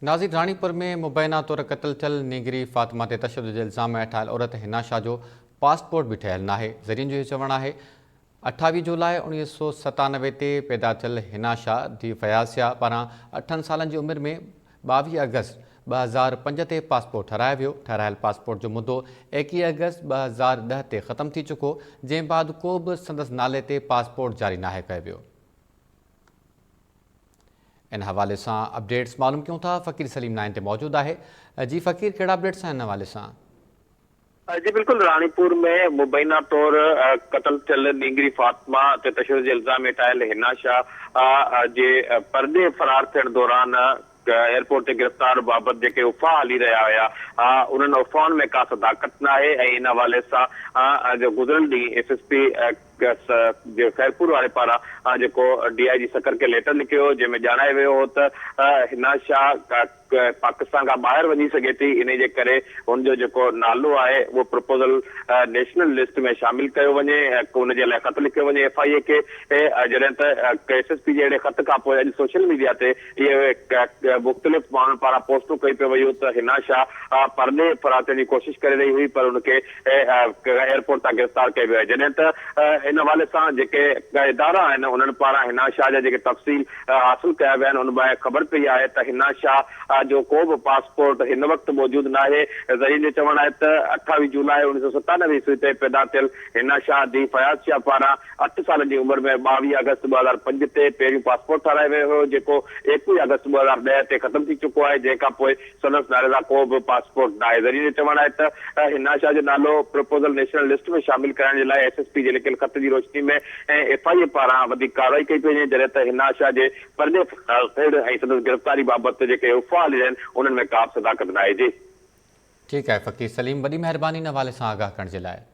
ناظر راڻيپور ۾ مبينا طور قتل ٿيل نينگري فاطمه تي تشدد جي الزام ۾ اٺايل عورت حنا شاهه جو پاسپورٽ به ٺهيل ناهي. ذريعن جو اهو چوڻ آهي 28 جولاء 1997 تي پيدا ٿيل حنا شاهه ڌيء فياض شاهه پاران اٺن سالن جي عمر ۾ 22 آگسٽ 2005 تي پاسپورٽ ٺهرايو ويو. ٺهرايل پاسپورٽ جو مدو 21 آگسٽ 2010 تي ختم ٿي چڪو جنهن بعد ڪو به سندس نالي تي پاسپورٽ جاري ناهي ڪيو ويو. ان حوالي سان اپڊيٽس معلوم ڪيون ٿا فقير سليم لائن تي موجود آهي جي فقير ڪهڙا اپڊيٽس آهن ان حوالي سان. جي بلڪل راڻيپور ۾ مبينا طور قتل ٿيل نينگري فاطمه تي تشدد جي الزام هيٺ آيل حنا شاهه جي پرڏيهه فرار ٿيڻ دوران ايئرپورٽ تي گرفتار بابت جيڪي افواهه هلي رهيا هيا انهن افواهن ۾ ڪا صداقت ناهي ۽ ان حوالي سان جو گذريل ڏينهن ايس ايس پي جي خيرپور واري پاران جيڪو ڊي I جي سکر کي ليٽر لکيو هو جنهن ۾ ڄاڻايو ويو هو ته حنا شاهه پاڪستان کان ٻاهر وڃي سگهي ٿي انهي جي ڪري هن جو جيڪو نالو آهي اهو پروپوزل نيشنل لسٽ ۾ شامل ڪيو وڃي ۽ ان جي لاء خط لکيو وڃي ايف I اي کي جڏهن ته ايس ايس پي جي اهڙي خط کان پوء اڄ سوشل ميڊيا تي اهي مختلف ماڻهن پاران پوسٽون ڪئي پئي ويون ته حنا شاهه پرڏيهه فرار ٿيڻ جي ڪوشش ڪري رهي هئي پر ان کي ايئرپورٽ تان گرفتار ڪيو ويو آهي جڏهن ته ان حوالي سان جيڪي ادارا آهن انهن پاران حنا شاهه جا جيڪي تفصيل حاصل ڪيا ويا آهن ان مان خبر پئي آهي ته حنا شاهه جو ڪو به پاسپورٽ هن وقت موجود ناهي ذريعن جو چوڻ آهي ته 28 جولاء 1997 عيسوي تي پيدا ٿيل حنا شاهه ڌيء فياض شاهه پاران اٺ سالن جي عمر ۾ 22 آگسٽ 2005 تي پهريون پاسپورٽ ٺهرايو ويو هيو جيڪو 21 آگسٽ 2010 تي ختم ٿي چڪو آهي جنهن کانپوء سندس نالي سان ڪو به پاسپورٽ ناهي. ذريعن جو چوڻ آهي ته حنا شاهه جو نالو پروپوزل نيشنل لسٽ ۾ شامل ڪرائڻ جي لاء ايس ايس پي جي لکيل خط جي روشني ۾ ايف I اي پاران وڌيڪ ڪارروائي ڪئي پئي وڃي جڏهن ته حنا شاهه جي پرڏيهه ٿيڻ ۽ سندس گرفتاري بابت جيڪي افواهه هلي رهيا آهن انهن ۾ ڪابه صداقت ناهي. جي. ٺيڪ آهي فقير سليم وڏي مهرباني ان حوالي سان آگاهه ڪرڻ جي لاء.